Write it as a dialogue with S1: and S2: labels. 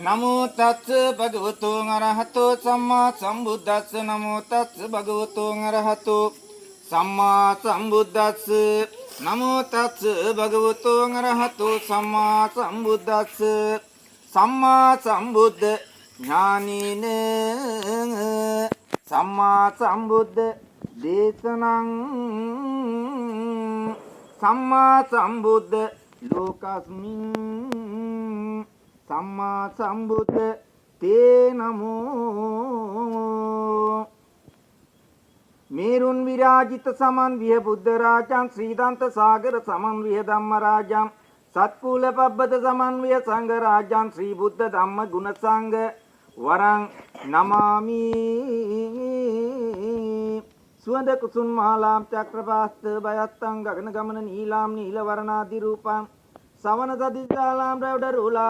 S1: නමෝ තස්ස භගවතු අරහතෝ සම්මා සම්බුද්දස්ස. නමෝ තස්ස භගවතු අරහතෝ සම්මා සම්බුද්දස්ස. නමෝ තස්ස භගවතු අරහතෝ සම්මා සම්බුද්දස්ස. සම්මා සම්බුද්ධ ඥානින සම්මා සම්බුද්ධ දේශනං සම්මා සම්බුද්ධ ලෝකස්මින් සම්මා සම්බුද්ධ තේ නමෝ. මේරුන් විරාජිත සමන් විහ බුද්ධ රාජං ශ්‍රී දන්ත සාගර සමන් විහ ධම්ම රාජං සත්කූල පබ්බත සමන් විහ සංඝ රාජං ශ්‍රී බුද්ධ ධම්ම ගුණ සංඝ වරං නමාමි. සුවඳ කුසුම් මාලාම් චක්‍රපාස්ත බයත්තං ගගන ගමන නීලාම් නීල වර්ණාදි රූපං සවන සදිසාලාම් රවුඩ රූලා